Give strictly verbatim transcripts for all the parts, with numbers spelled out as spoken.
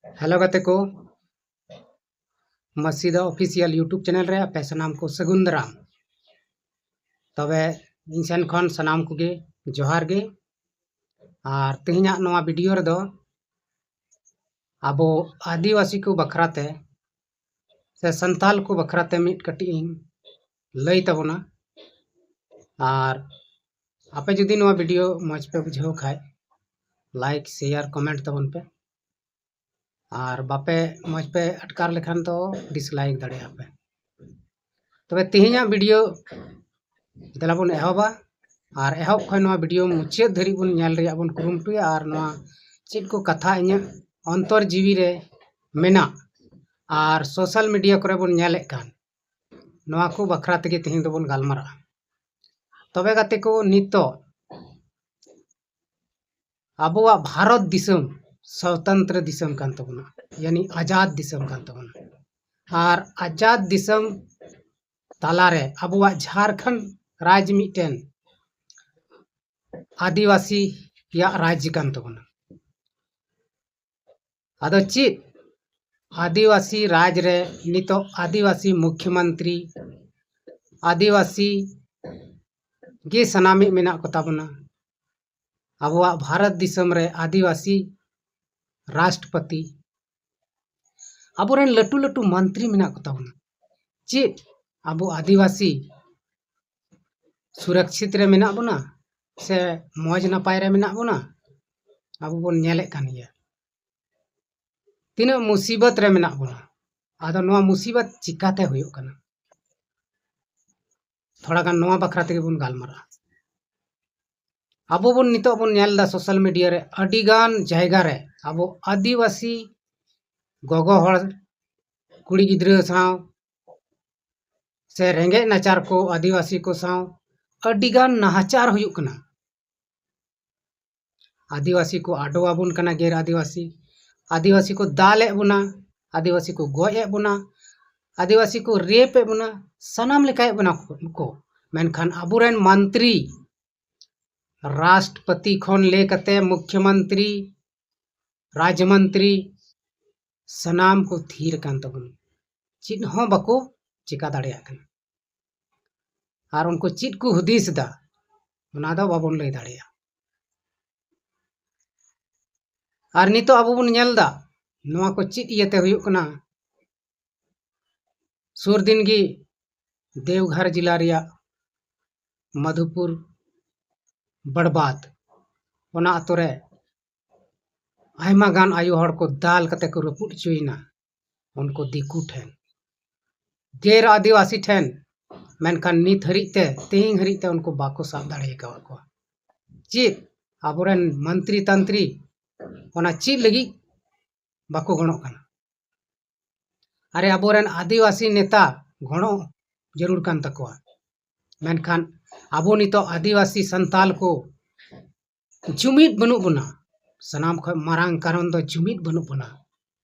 Hello ᱜᱟᱛᱮ ᱠᱚ, ᱢᱟᱹᱥᱤᱫᱟ official YouTube channel ᱨᱮ ᱟᱯᱮ ᱥᱟᱱᱟᱢ ᱠᱚ ᱥᱟᱹᱜᱩᱱ ᱫᱟᱨᱟᱢ᱾ ᱛᱚᱵᱮ ᱤᱧ ᱥᱮᱱ ᱠᱷᱚᱱ ᱥᱟᱱᱟᱢ ᱠᱚᱜᱮ ᱡᱚᱦᱟᱨ ᱜᱮ᱾ ᱟᱨ ᱛᱮᱦᱮᱧᱟᱜ ᱱᱚᱣᱟ ᱵᱷᱤᱰᱤᱭᱳ ᱨᱮᱫᱚ ᱟᱵᱚ ᱟᱹᱫᱤᱵᱟᱹᱥᱤ ᱠᱚ ᱵᱟᱠᱷᱨᱟ ᱛᱮ ᱥᱮ ᱥᱟᱱᱛᱟᱞ ᱠᱚ ᱵᱟᱠᱷᱨᱟ ᱛᱮ ᱢᱤᱫ ᱠᱟᱹᱴᱤᱡ ᱤᱧ ᱞᱟᱹᱭ ᱛᱟᱵᱚᱱᱟ᱾ ᱟᱨ ᱟᱯᱮ ᱡᱩᱫᱤ ᱱᱚᱣᱟ ᱵᱷᱤᱰᱤᱭᱳ ᱢᱚᱡᱽ ᱯᱮ ᱵᱩᱡᱷᱟᱹᱣ ᱠᱷᱟᱡ, ᱞᱟᱭᱤᱠ, ᱥᱮᱭᱟᱨ, ᱠᱚᱢᱮᱱᱴ ᱛᱟᱵᱚᱱ ᱯᱮ᱾ ᱟᱨ ᱵᱟᱯᱮ ᱢᱚᱡᱽ ᱯᱮ ᱟᱴᱠᱟᱨ ᱞᱮᱠᱷᱟᱱ ᱫᱚ ᱰᱤᱥᱞᱟᱭᱤᱠ ᱫᱟᱲᱮᱭᱟᱜᱼᱟ ᱯᱮ᱾ ᱛᱚᱵᱮ ᱛᱮᱦᱮᱧᱟᱜ ᱵᱷᱤᱰᱤᱭᱳ ᱫᱮᱞᱟ ᱵᱚᱱ ᱮᱦᱚᱵᱟ᱾ ᱟᱨ ᱮᱦᱚᱵ ᱠᱷᱚᱱ ᱱᱚᱣᱟ ᱵᱷᱤᱰᱤᱭᱳ ᱢᱩᱪᱟᱹᱫ ᱫᱷᱟᱹᱨᱤᱡ ᱵᱚᱱ ᱧᱮᱞ ᱨᱮᱭᱟᱜ ᱵᱚᱱ ᱠᱩᱨᱩᱢᱩᱴᱩᱭᱟ᱾ ᱟᱨ ᱱᱚᱣᱟ ᱪᱮᱫ ᱠᱚ ᱠᱟᱛᱷᱟ ᱤᱧᱟᱹᱜ ᱚᱱᱛᱚᱨ ᱡᱤᱣᱤ ᱨᱮ ᱢᱮᱱᱟᱜ ᱟᱨ ᱥᱳᱥᱟᱞ ᱢᱤᱰᱤᱭᱟ ᱠᱚᱨᱮ ᱵᱚᱱ ᱧᱮᱞᱮᱫ ᱠᱟᱱ, ᱱᱚᱣᱟ ᱠᱚ ᱵᱟᱠᱷᱨᱟ ᱛᱮᱜᱮ ᱛᱮᱦᱮᱧ ᱫᱚᱵᱚᱱ ᱜᱟᱞᱢᱟᱨᱟᱜᱼᱟ᱾ ᱛᱚᱵᱮ ᱜᱟᱛᱮ ᱠᱚ, ᱱᱤᱛᱚᱜ ᱟᱵᱚᱣᱟᱜ ᱵᱷᱟᱨᱚᱛ ᱫᱤᱥᱚᱢ ᱥᱚᱛᱚᱱᱛᱨᱚ ᱫᱤᱥᱚᱢ ᱠᱟᱱ ᱛᱟᱵᱚᱱᱟ, ᱭᱟᱱᱤ ᱟᱡᱟᱫ ᱫᱤᱥᱚᱢ ᱠᱟᱱ ᱛᱟᱵᱚᱱᱟ᱾ ᱟᱨ ᱟᱡᱟᱫ ᱫᱤᱥᱚᱢ ᱛᱟᱞᱟᱨᱮ ᱟᱵᱚᱣᱟᱜ ᱡᱷᱟᱲᱠᱷᱚᱸᱰ ᱨᱟᱡᱽ ᱢᱤᱫᱴᱮᱱ ᱟᱹᱫᱤᱵᱟᱹᱥᱤᱭᱟᱜ ᱨᱟᱡᱽ ᱠᱟᱱ ᱛᱟᱵᱚᱱᱟ᱾ ᱟᱫᱚ ᱪᱮᱫ ᱟᱹᱫᱤᱵᱟᱹᱥᱤ ᱨᱟᱡᱽ ᱨᱮ ᱱᱤᱛᱚᱜ ᱟᱹᱫᱤᱵᱟᱹᱥᱤ ᱢᱩᱠᱷᱭᱚᱢᱚᱱᱛᱨᱤ, ᱟᱹᱫᱤᱵᱟᱹᱥᱤ ᱜᱮ ᱥᱟᱱᱟᱢᱤᱡ ᱢᱮᱱᱟᱜ ᱠᱚᱛᱟ ᱵᱚᱱᱟ᱾ ᱟᱵᱚᱣᱟᱜ ᱵᱷᱟᱨᱚᱛ ᱫᱤᱥᱚᱢ ᱨᱮ ᱟᱹᱫᱤᱵᱟᱹᱥᱤ ᱨᱟᱥᱴᱨᱚᱯᱚᱛᱤ, ᱟᱵᱚᱨᱮᱱ ᱞᱟᱹᱴᱩ ᱞᱟᱹᱴᱩ ᱢᱚᱱᱛᱨᱤ ᱢᱮᱱᱟᱜ ᱠᱚᱛᱟ ᱵᱚᱱᱟ᱾ ᱪᱮᱫ ᱟᱵᱚ ᱟᱹᱫᱤᱵᱟᱹᱥᱤ ᱥᱩᱨᱚᱠᱪᱷᱤᱛ ᱨᱮ ᱢᱮᱱᱟᱜ ᱵᱚᱱᱟ ᱥᱮ ᱢᱚᱡᱽ ᱱᱟᱯᱟᱭ ᱨᱮ ᱢᱮᱱᱟᱜ ᱵᱚᱱᱟ? ᱟᱵᱚ ᱵᱚᱱ ᱧᱮᱞᱮᱫ ᱠᱟᱱ ᱜᱮᱭᱟ ᱛᱤᱱᱟᱹᱜ ᱢᱩᱥᱤᱵᱚᱛ ᱨᱮ ᱢᱮᱱᱟᱜ ᱵᱚᱱᱟ᱾ ᱟᱫᱚ ᱱᱚᱣᱟ ᱢᱩᱥᱤᱵᱚᱛ ᱪᱤᱠᱟᱛᱮ ᱦᱩᱭᱩᱜ ᱠᱟᱱᱟ? ᱛᱷᱚᱲᱟ ᱜᱟᱱ ᱱᱚᱣᱟ ᱵᱟᱠᱷᱨᱟ ᱛᱮᱜᱮ ᱵᱚᱱ ᱜᱟᱞᱢᱟᱨᱟᱜᱼᱟ᱾ ᱟᱵᱚ ᱵᱚᱱ ᱱᱤᱛᱚᱜ ᱵᱚᱱ ᱧᱮᱞ ᱮᱫᱟ ᱥᱳᱥᱟᱞ ᱢᱤᱰᱤᱭᱟ ᱨᱮ ᱟᱹᱰᱤ ᱜᱟᱱ ᱡᱟᱭᱜᱟ ᱨᱮ ᱟᱵᱚ ᱟᱹᱫᱤᱵᱟᱹᱥᱤ ᱜᱚᱜᱚ ᱦᱚᱲ, ᱠᱩᱲᱤ ᱜᱤᱫᱽᱨᱟᱹ ᱥᱟᱶ ᱥᱮ ᱨᱮᱸᱜᱮᱡ ᱱᱟᱪᱟᱨ ᱠᱚ ᱟᱹᱫᱤᱵᱟᱹᱥᱤ ᱠᱚ ᱥᱟᱶ ᱟᱹᱰᱤ ᱜᱟᱱ ᱱᱟᱦᱟᱪᱟᱨ ᱦᱩᱭᱩᱜ ᱠᱟᱱᱟ᱾ ᱟᱹᱫᱤᱵᱟᱹᱥᱤ ᱠᱚ ᱟᱰᱚ ᱟᱵᱚᱱ ᱠᱟᱱᱟ ᱜᱮᱨ ᱟᱹᱫᱤᱵᱟᱹᱥᱤ, ᱟᱹᱫᱤᱵᱟᱹᱥᱤ ᱠᱚ ᱫᱟᱞ ᱮᱫ ᱵᱚᱱᱟ, ᱟᱹᱫᱤᱵᱟᱹᱥᱤ ᱠᱚ ᱜᱚᱡ ᱮᱫ ᱵᱚᱱᱟ, ᱟᱹᱫᱤᱵᱟᱹᱥᱤ ᱠᱚ ᱨᱮᱯ ᱮᱫ ᱵᱚᱱᱟ, ᱥᱟᱱᱟᱢ ᱞᱮᱠᱟᱭᱮᱫ ᱵᱚᱱᱟ ᱠᱚ᱾ ᱢᱮᱱᱠᱷᱟᱱ ᱟᱵᱚᱨᱮᱱ ᱢᱚᱱᱛᱨᱤ, ᱨᱟᱥᱴᱨᱚᱯᱚᱛᱤ ᱠᱷᱚᱱ ᱞᱟᱹᱭ ᱠᱟᱛᱮ ᱢᱩᱠᱷᱭᱚᱢᱚᱱᱛᱨᱤ, ᱨᱟᱡᱽᱢᱚᱱᱛᱨᱤ, ᱥᱟᱱᱟᱢ ᱠᱚ ᱛᱷᱤᱨ ᱟᱠᱟᱱ ᱛᱟᱵᱚᱱᱟ, ᱪᱮᱫ ᱦᱚᱸ ᱵᱟᱠᱚ ᱪᱮᱠᱟ ᱫᱟᱲᱮᱭᱟᱜ ᱠᱟᱱᱟ᱾ ᱟᱨ ᱩᱱᱠᱩ ᱪᱮᱫ ᱠᱚ ᱦᱩᱫᱤᱥ ᱮᱫᱟ, ᱚᱱᱟ ᱫᱚ ᱵᱟᱵᱚᱱ ᱞᱟᱹᱭ ᱫᱟᱲᱮᱭᱟᱜᱼᱟ᱾ ᱟᱨ ᱱᱤᱛᱚᱜ ᱟᱵᱚ ᱵᱚᱱ ᱧᱮᱞ ᱮᱫᱟ, ᱱᱚᱣᱟ ᱠᱚ ᱪᱮᱫ ᱤᱭᱟᱹᱛᱮ ᱦᱩᱭᱩᱜ ᱠᱟᱱᱟ᱾ ᱥᱩᱨ ᱫᱤᱱ ᱜᱮ ᱫᱮᱣᱜᱷᱚᱨ ᱡᱮᱞᱟ ᱨᱮᱭᱟᱜ ᱢᱟᱫᱷᱩᱯᱩᱨ ᱵᱟᱲᱵᱟᱫ, ᱚᱱᱟ ᱟᱛᱳ ᱨᱮ ᱟᱭᱢᱟ ᱜᱟᱱ ᱟᱭᱳ ᱦᱚᱲ ᱠᱚ ᱫᱟᱞ ᱠᱟᱛᱮ ᱠᱚ ᱨᱟᱹᱯᱩᱫ ᱦᱚᱪᱚᱭᱮᱱᱟ ᱩᱱᱠᱩ ᱫᱤᱠᱩ ᱴᱷᱮᱱ, ᱜᱮᱨ ᱟᱹᱫᱤᱵᱟᱹᱥᱤ ᱴᱷᱮᱱ᱾ ᱢᱮᱱᱠᱷᱟᱱ ᱱᱤᱛ ᱦᱟᱹᱨᱤᱡ ᱛᱮ, ᱛᱮᱦᱮᱧ ᱦᱟᱹᱨᱤᱡ ᱛᱮ ᱩᱱᱠᱩ ᱵᱟᱠᱚ ᱥᱟᱵ ᱫᱟᱲᱮ ᱟᱠᱟᱫ ᱠᱚᱣᱟ᱾ ᱪᱮᱫ ᱟᱵᱚᱨᱮᱱ ᱢᱚᱱᱛᱨᱤ ᱛᱟᱱᱛᱨᱤ ᱚᱱᱟ ᱪᱮᱫ ᱞᱟᱹᱜᱤᱫ ᱵᱟᱠᱚ ᱜᱚᱲᱚᱜ ᱠᱟᱱᱟ? ᱟᱨᱮ, ᱟᱵᱚᱨᱮᱱ ᱟᱹᱫᱤᱵᱟᱹᱥᱤ ᱱᱮᱛᱟ ᱜᱚᱲᱚ ᱡᱟᱹᱨᱩᱲ ᱠᱟᱱ ᱛᱟᱠᱚᱣᱟ᱾ ᱢᱮᱱᱠᱷᱟᱱ ᱟᱵᱚ ᱱᱤᱛᱚᱜ ᱟᱹᱫᱤᱵᱟᱹᱥᱤ ᱥᱟᱱᱛᱟᱞ ᱠᱚ ᱡᱩᱢᱤᱫ ᱵᱟᱹᱱᱩᱜ ᱵᱚᱱᱟ᱾ ᱥᱟᱱᱟᱢ ᱠᱷᱚᱱ ᱢᱟᱨᱟᱝ ᱠᱟᱨᱚᱱ ᱫᱚ ᱡᱩᱢᱤᱫ ᱵᱟᱹᱱᱩᱜ ᱵᱚᱱᱟ᱾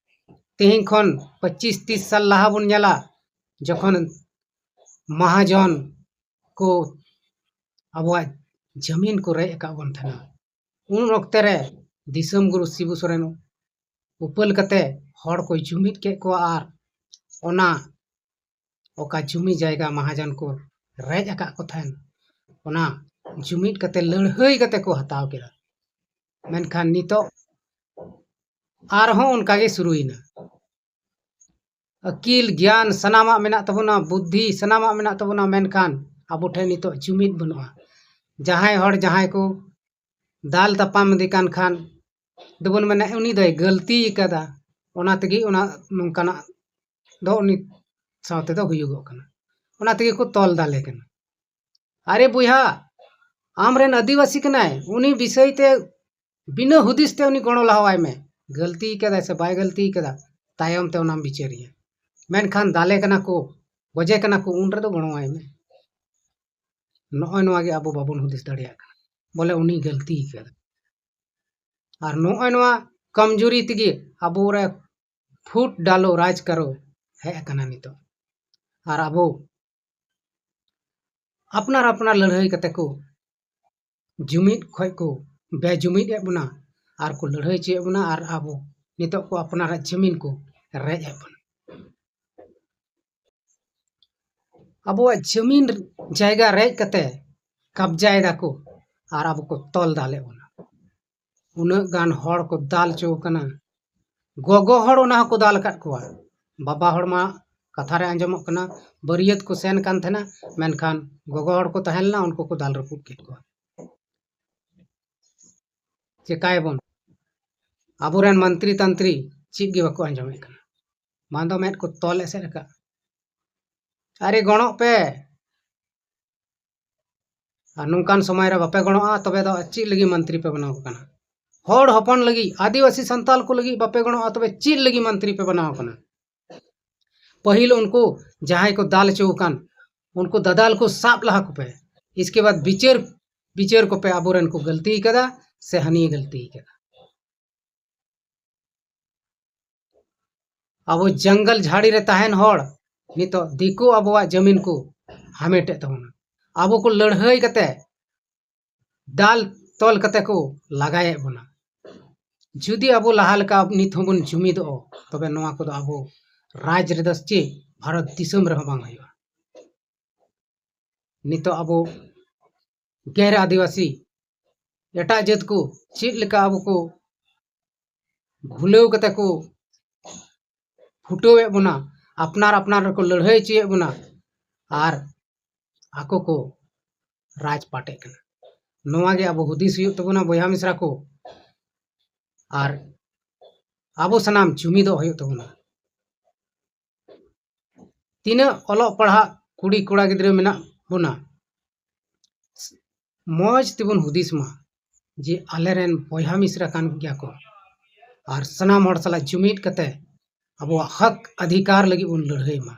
ᱛᱮᱦᱮᱧ ᱠᱷᱚᱱ ᱯᱚᱸᱪᱤᱥ ᱛᱤᱥ ᱥᱟᱞ ᱞᱟᱦᱟ ᱵᱚᱱ ᱧᱮᱞᱟ, ᱡᱚᱠᱷᱚᱱ ᱢᱟᱦᱟᱡᱚᱱ ᱠᱚ ᱟᱵᱚᱣᱟᱜ ᱡᱟᱹᱢᱤᱱ ᱠᱚ ᱨᱮᱡ ᱟᱠᱟᱫ ᱵᱚᱱ ᱛᱟᱦᱮᱱᱟ, ᱩᱱ ᱚᱠᱛᱮ ᱨᱮ ᱫᱤᱥᱚᱢ ᱜᱩᱨᱩ ᱥᱤᱵᱩ ᱥᱚᱨᱮᱱ ᱩᱯᱟᱹᱞ ᱠᱟᱛᱮ ᱦᱚᱲ ᱠᱚᱭ ᱡᱩᱢᱤᱫ ᱠᱮᱫ ᱠᱚᱣᱟ᱾ ᱟᱨ ᱚᱱᱟ ᱚᱠᱟ ᱡᱩᱢᱤ ᱡᱟᱭᱜᱟ ᱢᱟᱦᱟᱡᱚᱱ ᱠᱚ ᱨᱮᱡ ᱟᱠᱟᱫ ᱠᱚ ᱛᱟᱦᱮᱱ, ᱚᱱᱟ ᱡᱩᱢᱤᱫ ᱠᱟᱛᱮ ᱞᱟᱹᱲᱦᱟᱹᱭ ᱠᱟᱛᱮ ᱠᱚ ᱦᱟᱛᱟᱣ ᱠᱮᱫᱟ᱾ ᱢᱮᱱᱠᱷᱟᱱ ᱱᱤᱛᱚᱜ ᱟᱨᱦᱚᱸ ᱚᱱᱠᱟ ᱜᱮ ᱥᱩᱨᱩᱭᱮᱱᱟ᱾ ᱟᱹᱠᱤᱞ ᱜᱮᱭᱟᱱ ᱥᱟᱱᱟᱢᱟᱜ ᱢᱮᱱᱟᱜ ᱛᱟᱵᱚᱱᱟ, ᱵᱩᱫᱽᱫᱷᱤ ᱥᱟᱱᱟᱢᱟᱜ ᱢᱮᱱᱟᱜ ᱛᱟᱵᱚᱱᱟ, ᱢᱮᱱᱠᱷᱟᱱ ᱟᱵᱚ ᱴᱷᱮᱱ ᱱᱤᱛᱚᱜ ᱡᱩᱢᱤᱫ ᱵᱟᱹᱱᱩᱜᱼᱟ᱾ ᱡᱟᱦᱟᱸᱭ ᱦᱚᱲ ᱡᱟᱦᱟᱸᱭ ᱠᱚ ᱫᱟᱞ ᱛᱟᱯᱟᱢ ᱤᱫᱤ ᱠᱟᱱ ᱠᱷᱟᱱ ᱫᱚᱵᱚᱱ ᱢᱮᱱᱟ, "ᱩᱱᱤ ᱫᱚᱭ ᱜᱟᱹᱞᱛᱤ ᱟᱠᱟᱫᱟ, ᱚᱱᱟ ᱛᱮᱜᱮ ᱚᱱᱟ ᱱᱚᱝᱠᱟᱱᱟᱜ ᱫᱚ ᱩᱱᱤ ᱥᱟᱶ ᱛᱮᱫᱚ ᱦᱩᱭᱩᱜᱚᱜ ᱠᱟᱱᱟ", ᱚᱱᱟ ᱛᱮᱜᱮ ᱠᱚ ᱛᱚᱞ ᱫᱟᱞᱮ ᱠᱟᱱᱟ᱾ ᱟᱨᱮ ᱵᱚᱭᱦᱟ, ᱟᱢᱨᱮᱱ ᱟᱹᱫᱤᱵᱟᱹᱥᱤ ᱠᱟᱱᱟᱭ, ᱩᱱᱤ ᱵᱤᱥᱚᱭ ᱛᱮ ᱵᱤᱱᱟᱹ ᱦᱩᱫᱤᱥ ᱛᱮ ᱩᱱᱤ ᱜᱚᱲᱚ ᱞᱟᱦᱟᱣᱟᱭ ᱢᱮ᱾ ᱜᱟᱹᱞᱛᱤ ᱠᱟᱫᱟᱭ ᱥᱮ ᱵᱟᱭ ᱜᱟᱹᱞᱛᱤ ᱠᱟᱫᱟ, ᱛᱟᱭᱚᱢ ᱛᱮ ᱚᱱᱟᱢ ᱵᱤᱪᱟᱹᱨᱮᱭᱟ᱾ ᱢᱮᱱᱠᱷᱟᱱ ᱫᱟᱞᱮ ᱠᱟᱱᱟ ᱠᱚ, ᱜᱚᱡᱮ ᱠᱟᱱᱟ ᱠᱚ, ᱩᱱ ᱨᱮᱫᱚ ᱜᱚᱲᱚᱣᱟᱭ ᱢᱮ᱾ ᱱᱚᱜᱼᱚᱭ ᱱᱚᱣᱟ ᱜᱮ ᱟᱵᱚ ᱵᱟᱵᱚᱱ ᱦᱩᱫᱤᱥ ᱫᱟᱲᱮᱭᱟᱜ ᱠᱟᱱᱟ, ᱵᱚᱞᱮ ᱩᱱᱤ ᱜᱟᱹᱞᱛᱤ ᱠᱟᱫᱟ᱾ ᱟᱨ ᱱᱚᱜᱼᱚᱭ ᱱᱚᱣᱟ ᱠᱚᱢᱡᱩᱨᱤ ᱛᱮᱜᱮ ᱟᱵᱚ ᱨᱮ ᱯᱷᱩᱴ ᱰᱟᱞᱳ ᱨᱟᱡᱽ ᱠᱟᱨᱚ ᱦᱮᱡ ᱟᱠᱟᱱᱟ ᱱᱤᱛᱚᱜ᱾ ᱟᱨ ᱟᱵᱚ ᱟᱯᱱᱟᱨ ᱟᱯᱱᱟᱨ ᱞᱟᱹᱲᱦᱟᱹᱭ ᱠᱟᱛᱮ ᱠᱚ ᱡᱩᱢᱤᱫ ᱠᱷᱚᱡ ᱠᱚ ᱵᱮᱡᱩᱢᱤᱫ ᱮᱫ ᱵᱚᱱᱟ ᱟᱨ ᱠᱚ ᱞᱟᱹᱲᱦᱟᱹᱭ ᱦᱚᱪᱚᱭᱮᱫ ᱵᱚᱱᱟ᱾ ᱟᱨ ᱟᱵᱚ ᱱᱤᱛᱚᱜ ᱠᱚ ᱟᱯᱱᱟᱨᱟᱜ ᱡᱟᱹᱢᱤᱱ ᱠᱚ ᱨᱮᱡ ᱮᱫ ᱵᱚᱱᱟ᱾ ᱟᱵᱚᱣᱟᱜ ᱡᱟᱹᱢᱤᱱ ᱡᱟᱭᱜᱟ ᱨᱮᱡ ᱠᱟᱛᱮ ᱠᱟᱵᱽᱡᱟᱭ ᱫᱟᱠᱚ ᱟᱨ ᱟᱵᱚ ᱠᱚ ᱛᱚᱞ ᱫᱟᱞᱮᱫ ᱵᱚᱱᱟ᱾ ᱩᱱᱟᱹᱜ ᱜᱟᱱ ᱦᱚᱲ ᱠᱚ ᱫᱟᱞ ᱦᱚᱪᱚ ᱟᱠᱟᱱᱟ᱾ ᱜᱚᱜᱚ ᱦᱚᱲ ᱚᱱᱟ ᱦᱚᱸᱠᱚ ᱫᱟᱞ ᱟᱠᱟᱫ ᱠᱚᱣᱟ᱾ ᱵᱟᱵᱟ ᱦᱚᱲ ᱢᱟ ᱠᱟᱛᱷᱟ ᱨᱮ ᱟᱸᱡᱚᱢᱚᱜ ᱠᱟᱱᱟ, ᱵᱟᱹᱨᱭᱟᱹᱛ ᱠᱚ ᱥᱮᱱ ᱠᱟᱱ ᱛᱟᱦᱮᱱᱟ, ᱢᱮᱱᱠᱷᱟᱱ ᱜᱚᱜᱚ ᱦᱚᱲ ᱠᱚ ᱛᱟᱦᱮᱸ ᱞᱮᱱᱟ, ᱩᱱᱠᱩ ᱠᱚ ᱫᱟᱞ ᱨᱟᱹᱯᱩᱫ ᱠᱮᱫ ᱠᱚᱣᱟ᱾ ᱪᱮᱠᱟᱭᱟᱵᱚᱱ? ᱟᱵᱚᱨᱮᱱ ᱢᱚᱱᱛᱨᱤ ᱛᱟᱱᱛᱨᱤ ᱪᱮᱫ ᱜᱮ ᱵᱟᱠᱚ ᱟᱸᱡᱚᱢᱮᱫ ᱠᱟᱱᱟ᱾ ᱵᱟᱝ ᱫᱚ ᱢᱮᱫ ᱠᱚ ᱛᱚᱞ ᱮᱥᱮᱫ ᱟᱠᱟᱫ, ᱟᱨᱮ ᱜᱚᱲᱚᱜ ᱯᱮ᱾ ᱟᱨ ᱱᱚᱝᱠᱟᱱ ᱥᱚᱢᱚᱭ ᱨᱮ ᱵᱟᱯᱮ ᱜᱚᱲᱚᱜᱼᱟ, ᱛᱚᱵᱮ ᱫᱚ ᱪᱮᱫ ᱞᱟᱹᱜᱤᱫ ᱢᱚᱱᱛᱨᱤ ᱯᱮ ᱵᱮᱱᱟᱣ ᱠᱟᱱᱟ? ᱦᱚᱲ ᱦᱚᱯᱚᱱ ᱞᱟᱹᱜᱤᱫ, ᱟᱹᱫᱤᱵᱟᱹᱥᱤ ᱥᱟᱱᱛᱟᱞ ᱠᱚ ᱞᱟᱹᱜᱤᱫ ᱵᱟᱯᱮ ᱜᱚᱲᱚᱜᱼᱟ, ᱛᱚᱵᱮ ᱪᱮᱫ ᱞᱟᱹᱜᱤᱫ ᱢᱚᱱᱛᱨᱤ ᱯᱮ ᱵᱮᱱᱟᱣ ᱠᱟᱱᱟ? ᱯᱟᱹᱦᱤᱞ ᱩᱱᱠᱩ ᱡᱟᱦᱟᱸᱭ ᱠᱚ ᱫᱟᱞ ᱦᱚᱪᱚ ᱟᱠᱟᱱ, ᱩᱱᱠᱩ ᱫᱟᱫᱟᱞ ᱠᱚ ᱥᱟᱵ ᱞᱟᱦᱟ ᱠᱚᱯᱮ᱾ ᱤᱥᱠᱮ ᱵᱟᱫ ᱵᱤᱪᱟᱹᱨ, ᱵᱤᱪᱟᱹᱨ ᱠᱚᱯᱮ, ᱟᱵᱚᱨᱮᱱ ᱠᱚ ᱜᱟᱹᱞᱛᱤ ᱠᱟᱫᱟ ᱥᱮ ᱦᱟᱹᱱᱤᱭ ᱜᱟᱹᱞᱛᱤ ᱠᱟᱫᱟ᱾ ᱟᱵᱚ ᱡᱟᱝᱜᱟᱞ ᱡᱷᱟᱹᱲᱤ ᱨᱮ ᱛᱟᱦᱮᱱ ᱦᱚᱲ ᱱᱤᱛᱚᱜ ᱫᱤᱠᱩ ᱟᱵᱚᱣᱟᱜ ᱡᱟᱹᱢᱤᱱ ᱠᱚ ᱦᱟᱢᱮᱴᱮᱫ ᱛᱟᱵᱚᱱᱟ᱾ ᱟᱵᱚ ᱠᱚ ᱞᱟᱹᱲᱦᱟᱹᱭ ᱠᱟᱛᱮ ᱫᱟᱞ ᱛᱚᱞ ᱠᱟᱛᱮ ᱠᱚ ᱞᱟᱜᱟᱭᱮᱫ ᱵᱚᱱᱟ᱾ ᱡᱩᱫᱤ ᱟᱵᱚ ᱞᱟᱦᱟ ᱞᱮᱠᱟ ᱱᱤᱛ ᱦᱚᱸᱵᱚᱱ ᱡᱩᱢᱤᱫᱚᱜᱼᱟ, ᱛᱚᱵᱮ ᱱᱚᱣᱟ ᱠᱚᱫᱚ ᱟᱵᱚ ᱨᱟᱡᱽ ᱨᱮᱫᱚ ᱪᱮᱫ ᱵᱷᱟᱨᱚᱛ ᱫᱤᱥᱚᱢ ᱨᱮᱦᱚᱸ ᱵᱟᱝ ᱦᱩᱭᱩᱜᱼᱟ᱾ ᱱᱤᱛᱚᱜ ᱟᱵᱚ ᱜᱮᱨ ᱟᱹᱫᱤᱵᱟᱹᱥᱤ ᱮᱴᱟᱜ ᱡᱟᱹᱛ ᱠᱚ ᱪᱮᱫ ᱞᱮᱠᱟ ᱟᱵᱚ ᱠᱚ ᱜᱷᱩᱞᱟᱹᱣ ᱠᱟᱛᱮ ᱠᱚ ᱯᱷᱩᱴᱟᱹᱣᱮᱫ ᱵᱚᱱᱟ, ᱟᱯᱱᱟᱨ ᱟᱯᱱᱟᱨ ᱨᱮᱠᱚ ᱞᱟᱹᱲᱦᱟᱹᱭ ᱦᱚᱪᱚᱭᱮᱫ ᱵᱚᱱᱟ ᱟᱨ ᱟᱠᱚ ᱠᱚ ᱨᱟᱡᱽ ᱯᱟᱴᱮᱫ ᱠᱟᱱᱟ᱾ ᱱᱚᱣᱟ ᱜᱮ ᱟᱵᱚ ᱦᱩᱫᱤᱥ ᱦᱩᱭᱩᱜ ᱛᱟᱵᱚᱱᱟ ᱵᱚᱭᱦᱟ ᱢᱤᱥᱨᱟ ᱠᱚ, ᱟᱨ ᱟᱵᱚ ᱥᱟᱱᱟᱢ ᱡᱩᱢᱤᱫᱚᱜ ᱦᱩᱭᱩᱜ ᱛᱟᱵᱚᱱᱟ᱾ ᱛᱤᱱᱟᱹᱜ ᱚᱞᱚᱜ ᱯᱟᱲᱦᱟᱜ ᱠᱩᱲᱤ ᱠᱚᱲᱟ ᱜᱤᱫᱽᱨᱟᱹ ᱢᱮᱱᱟᱜ ᱵᱚᱱᱟ, ᱢᱚᱡᱽ ᱛᱮᱵᱚᱱ ᱦᱩᱫᱤᱥ ᱢᱟ ᱡᱮ ᱟᱞᱮᱨᱮᱱ ᱵᱚᱭᱦᱟ ᱢᱤᱥᱨᱟ ᱠᱟᱱ ᱜᱮᱭᱟ ᱠᱚ, ᱟᱨ ᱥᱟᱱᱟᱢ ᱦᱚᱲ ᱥᱟᱞᱟᱜ ᱡᱩᱢᱤᱫ ᱠᱟᱛᱮ ᱟᱵᱚᱣᱟᱜ ᱦᱚᱠ ᱚᱫᱷᱤᱠᱟᱨ ᱞᱟᱹᱜᱤᱫ ᱵᱚᱱ ᱞᱟᱹᱲᱦᱟᱹᱭ ᱢᱟ᱾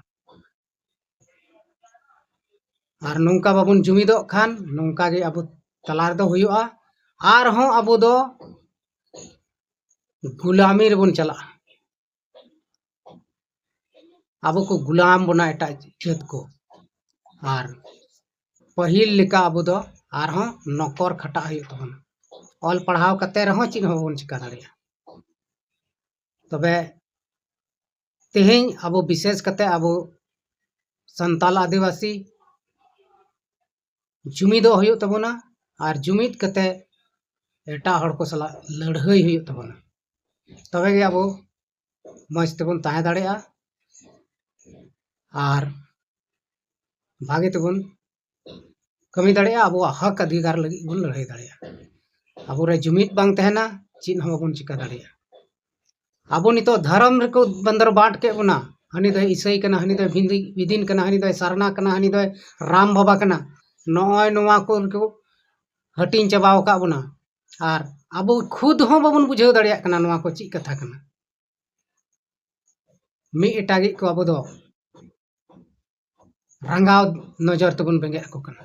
ᱟᱨ ᱱᱚᱝᱠᱟ ᱵᱟᱵᱚᱱ ᱡᱩᱢᱤᱫᱚᱜ ᱠᱷᱟᱱ ᱱᱚᱝᱠᱟ ᱜᱮ ᱟᱵᱚ ᱛᱟᱞᱟ ᱨᱮᱫᱚ ᱦᱩᱭᱩᱜᱼᱟ, ᱟᱨᱦᱚᱸ ᱟᱵᱚ ᱫᱚ ᱜᱩᱞᱟᱢᱤ ᱨᱮᱵᱚᱱ ᱪᱟᱞᱟᱜᱼᱟ᱾ ᱟᱵᱚ ᱠᱚ ᱜᱩᱞᱟᱢ ᱵᱚᱱᱟ ᱮᱴᱟᱜ ᱡᱟᱹᱛ ᱠᱚ, ᱟᱨ ᱯᱟᱹᱦᱤᱞ ᱞᱮᱠᱟ ᱟᱵᱚ ᱫᱚ ᱟᱨᱦᱚᱸ ᱱᱚᱠᱚᱨ ᱠᱷᱟᱴᱟᱜ ᱦᱩᱭᱩᱜ ᱛᱟᱵᱚᱱᱟ᱾ ᱚᱞ ᱯᱟᱲᱦᱟᱣ ᱠᱟᱛᱮ ᱨᱮᱦᱚᱸ ᱪᱮᱫ ᱦᱚᱸ ᱵᱟᱵᱚᱱ ᱪᱤᱠᱟ ᱫᱟᱲᱮᱭᱟᱜᱼᱟ᱾ ᱛᱚᱵᱮ ᱛᱮᱦᱮᱧ ᱟᱵᱚ, ᱵᱤᱥᱮᱥ ᱠᱟᱛᱮ ᱟᱵᱚ ᱥᱟᱱᱛᱟᱞ ᱟᱹᱫᱤᱵᱟᱹᱥᱤ ᱡᱩᱢᱤᱫᱚᱜ ᱦᱩᱭᱩᱜ ᱛᱟᱵᱚᱱᱟ ᱟᱨ ᱡᱩᱢᱤᱫ ᱠᱟᱛᱮ ᱮᱴᱟᱜ ᱦᱚᱲ ᱠᱚ ᱥᱟᱞᱟᱜ ᱞᱟᱹᱲᱦᱟᱹᱭ ᱦᱩᱭᱩᱜ ᱛᱟᱵᱚᱱᱟ᱾ ᱛᱚᱵᱮ ᱜᱮ ᱟᱵᱚ ᱢᱚᱡᱽ ᱛᱮᱵᱚᱱ ᱛᱟᱦᱮᱸ ᱫᱟᱲᱮᱭᱟᱜᱼᱟ ᱟᱨ ᱵᱷᱟᱜᱮ ᱛᱮᱵᱚᱱ ᱠᱟᱹᱢᱤ ᱫᱟᱲᱮᱭᱟᱜᱼᱟ, ᱟᱵᱚᱣᱟᱜ ᱦᱚᱠ ᱚᱫᱷᱤᱠᱟᱨ ᱞᱟᱹᱜᱤᱫ ᱵᱚᱱ ᱞᱟᱹᱲᱦᱟᱹᱭ ᱫᱟᱲᱮᱭᱟᱜᱼᱟ᱾ ᱟᱵᱚᱨᱮ ᱡᱩᱢᱤᱫ ᱵᱟᱝ ᱛᱟᱦᱮᱱᱟ, ᱪᱮᱫ ᱦᱚᱸ ᱵᱟᱵᱚᱱ ᱪᱤᱠᱟᱹ ᱫᱟᱲᱮᱭᱟᱜᱼᱟ᱾ ᱟᱵᱚ ᱱᱤᱛᱚᱜ ᱫᱷᱚᱨᱚᱢ ᱨᱮᱠᱚ ᱵᱟᱸᱫᱚᱨ ᱵᱟᱸᱴ ᱠᱮᱫ ᱵᱚᱱᱟ᱾ ᱦᱟᱹᱱᱤ ᱫᱚᱭ ᱤᱥᱟᱹᱭ ᱠᱟᱱᱟ, ᱦᱟᱹᱱᱤ ᱫᱚᱭ ᱵᱷᱤᱱᱫᱤ-, ᱵᱤᱫᱤᱱ ᱠᱟᱱᱟ, ᱦᱟᱹᱱᱤ ᱫᱚᱭ ᱥᱟᱨᱱᱟ ᱠᱟᱱᱟ, ᱦᱟᱹᱱᱤ ᱫᱚᱭ ᱨᱟᱢ ᱵᱟᱵᱟ ᱠᱟᱱᱟ᱾ ᱱᱚᱜᱼᱚᱭ ᱱᱚᱣᱟ ᱠᱚ ᱨᱮᱠᱚ ᱦᱟᱹᱴᱤᱧ ᱪᱟᱵᱟᱣ ᱟᱠᱟᱫ ᱵᱚᱱᱟ᱾ ᱟᱨ ᱟᱵᱚ ᱠᱷᱩᱫ ᱦᱚᱸ ᱵᱟᱵᱚᱱ ᱵᱩᱡᱷᱟᱹᱣ ᱫᱟᱲᱮᱭᱟᱜ ᱠᱟᱱᱟ ᱱᱚᱣᱟ ᱠᱚ ᱪᱮᱫ ᱠᱟᱛᱷᱟ ᱠᱟᱱᱟ᱾ ᱢᱤᱫ ᱮᱴᱟᱜᱤᱡ ᱠᱚ ᱟᱵᱚ ᱫᱚ ᱨᱟᱸᱜᱟᱣ ᱱᱚᱡᱚᱨ ᱛᱮᱵᱚᱱ ᱵᱮᱸᱜᱮᱫ ᱟᱠᱚ ᱠᱟᱱᱟ᱾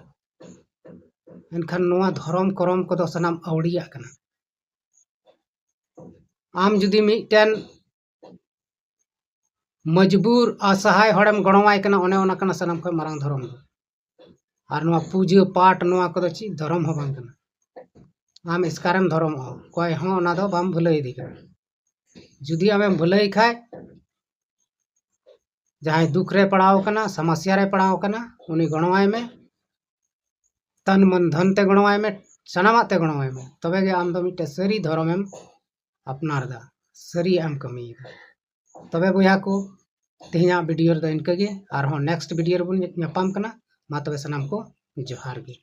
ᱮᱱᱠᱷᱟᱱ ᱱᱚᱣᱟ ᱫᱷᱚᱨᱚᱢ ᱠᱚᱨᱚᱢ ᱠᱚᱫᱚ ᱥᱟᱱᱟᱢ ᱟᱹᱣᱲᱤᱭᱟᱜ ᱠᱟᱱᱟ᱾ ᱟᱢ ᱡᱩᱫᱤ ᱢᱤᱫᱴᱮᱱ ᱢᱚᱡᱽᱵᱩᱨ ᱚᱥᱚᱦᱟᱭ ᱦᱚᱲᱮᱢ ᱜᱚᱲᱚᱣᱟᱭ ᱠᱟᱱᱟ, ᱚᱱᱮ ᱚᱱᱟ ᱠᱟᱱᱟ ᱥᱟᱱᱟᱢ ᱠᱷᱚᱱ ᱢᱟᱨᱟᱝ ᱫᱷᱚᱨᱚᱢ ᱫᱚ᱾ ᱟᱨ ᱱᱚᱣᱟ ᱯᱩᱡᱟᱹ ᱯᱟᱴ, ᱱᱚᱣᱟ ᱠᱚᱫᱚ ᱪᱮᱫ ᱫᱷᱚᱨᱚᱢ ᱦᱚᱸ ᱵᱟᱝ ᱠᱟᱱᱟ᱾ ᱟᱢ ᱮᱥᱠᱟᱨᱮᱢ ᱫᱷᱚᱨᱚᱢᱚᱜᱼᱟ, ᱚᱠᱚᱭ ᱦᱚᱸ ᱚᱱᱟ ᱫᱚ ᱵᱟᱢ ᱵᱷᱟᱹᱞᱟᱹᱭ ᱤᱫᱤ ᱠᱟᱱᱟ᱾ ᱡᱩᱫᱤ ᱟᱢᱮᱢ ᱵᱷᱟᱹᱞᱟᱹᱭ ᱠᱷᱟᱡ, ᱡᱟᱦᱟᱸᱭ ᱫᱩᱠ ᱨᱮ ᱯᱟᱲᱟᱣ ᱠᱟᱱᱟ, ᱥᱚᱢᱚᱥᱭᱟ ᱨᱮ ᱯᱟᱲᱟᱣ ᱠᱟᱱᱟ, ᱩᱱᱤ ᱜᱚᱲᱚᱣᱟᱭ ᱢᱮ, ᱛᱟᱱ ᱢᱚᱱ ᱫᱷᱚᱱ ᱛᱮ ᱜᱚᱲᱚᱣᱟᱭ ᱢᱮ, ᱥᱟᱱᱟᱢᱟᱜ ᱛᱮ ᱜᱚᱲᱚᱣᱟᱭ ᱢᱮ, ᱛᱚᱵᱮ ᱜᱮ ᱟᱢ ᱫᱚ ᱢᱤᱫᱴᱮᱱ ᱥᱟᱹᱨᱤ ᱫᱷᱚᱨᱚᱢᱮᱢ ᱟᱯᱱᱟᱨ ᱮᱫᱟ, ᱥᱟᱹᱨᱤᱭᱟᱜ ᱮᱢ ᱠᱟᱹᱢᱤᱭᱮᱫᱟ᱾ ᱛᱚᱵᱮ ᱵᱚᱭᱦᱟ ᱠᱚ, ᱛᱮᱦᱮᱧᱟᱜ ᱵᱷᱤᱰᱤᱭᱳ ᱨᱮᱫᱚ ᱤᱱᱠᱟᱹ ᱜᱮ, ᱟᱨᱦᱚᱸ ᱱᱮᱠᱥᱴ ᱵᱷᱤᱰᱤᱭᱳ ᱨᱮᱵᱚᱱ ᱧᱟᱯᱟᱢ ᱠᱟᱱᱟ᱾ ᱢᱟ ᱛᱚᱵᱮ ᱥᱟᱱᱟᱢ ᱠᱚ ᱡᱚᱦᱟᱨ ᱜᱮ᱾